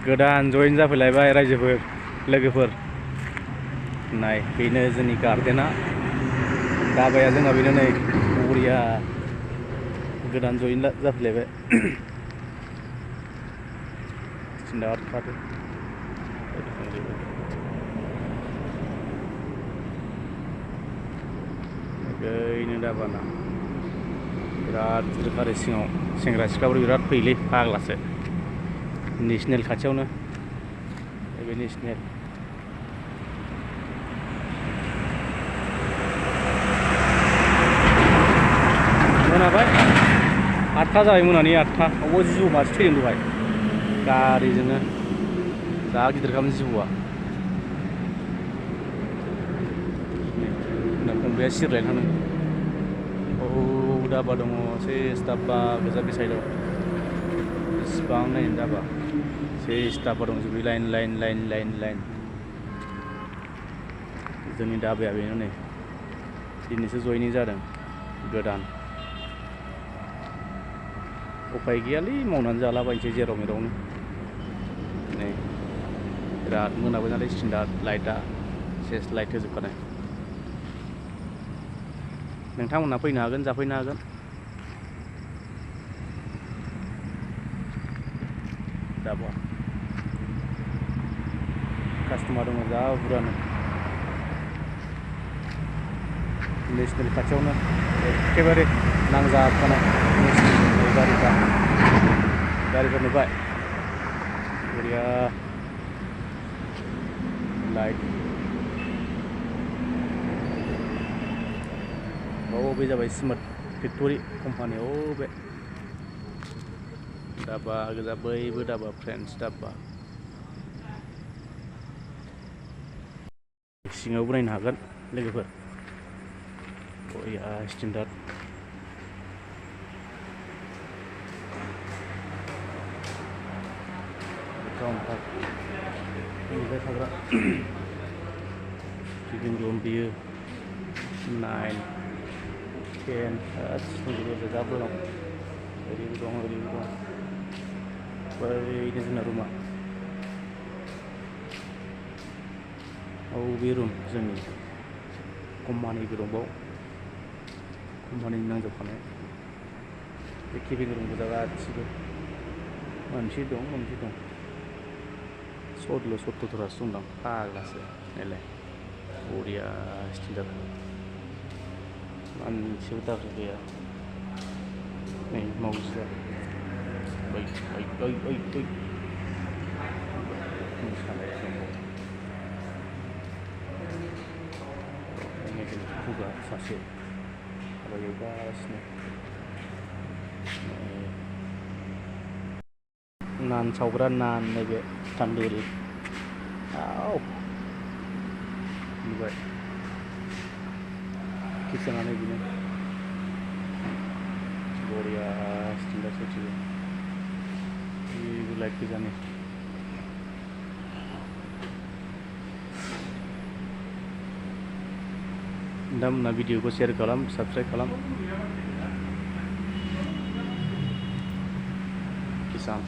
गोदान जयेन जाफैलायबाय रायजोफोर लोगोफोर नाय बेनो जोंनि गार्डेना दाबाया जोंना बेनो नै बरिया गोदान जयेन जाफैलायबाय सिन्दार खादो गैनो दाबाना बिराद रोखारै सिङाव सेंग्रा सिख्लाफोर बिराद फैयोलै फाग्लासो नेसनेल खाथियावनो बे नेसनेल मोनाबाय 8था जाबाय मोनानि 8था अबाव जिबौ मासे थैदों दहाय गारिजोंनो जा गिदिर खालामनो जिबौआ फंबाया सिरलायनो थांदों औ दाबा दङ सेस दाबा गोजा बे साइडआव बेसेबां नायनो दाबा सेस दाबा दंजोबो line line line line line जोंनि दाबाया बेनो नै दिनैसो जयनिं जादों गोदान उफाय गैयालै मावनानै जालाबायनोसै जेराव मेरावनो नै बिराद मोनाबाय नालाय स्टेन्डार्ड लाइटआ सेस लाइट होजोबखानाय नोंथांमोनहा फैनो हागोन जाफैनो हागोन दाबा कास्टमार दङ जा बुरजानो नेसनेल खाथियावनो एखेबारे नांजाबखानाय गारिफोर नुबाय बरिया लाइट बे जाबाय स्मार्ट फेक्टरि कम्पानि बे दाबा गोजा बैबो दाबा फ्रेन्स दाबा सिङावबो नायनो हागोन लोगोफोर बरिया स्टेन्डार्ड काउन्टार बेनिफ्राय थाग्रा लिभिं रुम बियो 9 10 गासिबो जाबो दं ओरैबो दं ओरैबो दं बैनो जोंना रुमा औ बे रुम जोंनि कम्पानिबो दंबाव कम्पानिनि नांजोबखानाय बे केबिन रुम गोजा गासिबो मोनसे दं 16-17 दंदां फाग्लासो नायलाय बरिया स्टेन्डार्ड मानसिबो दाबो गैया नै मावजिया मोसानाय दंबावो खुगा सासे थाबायगासिनो नान सावग्रा नान नैबे तान्दुरि नुबाय किचेना नैबेनो बरिया स्टेन्डार्ड सथिबो बेबो लाइट गोजानि नोंथांमोना भिडिअखौ शेयार खालाम साबस्क्राइब खालाम किसान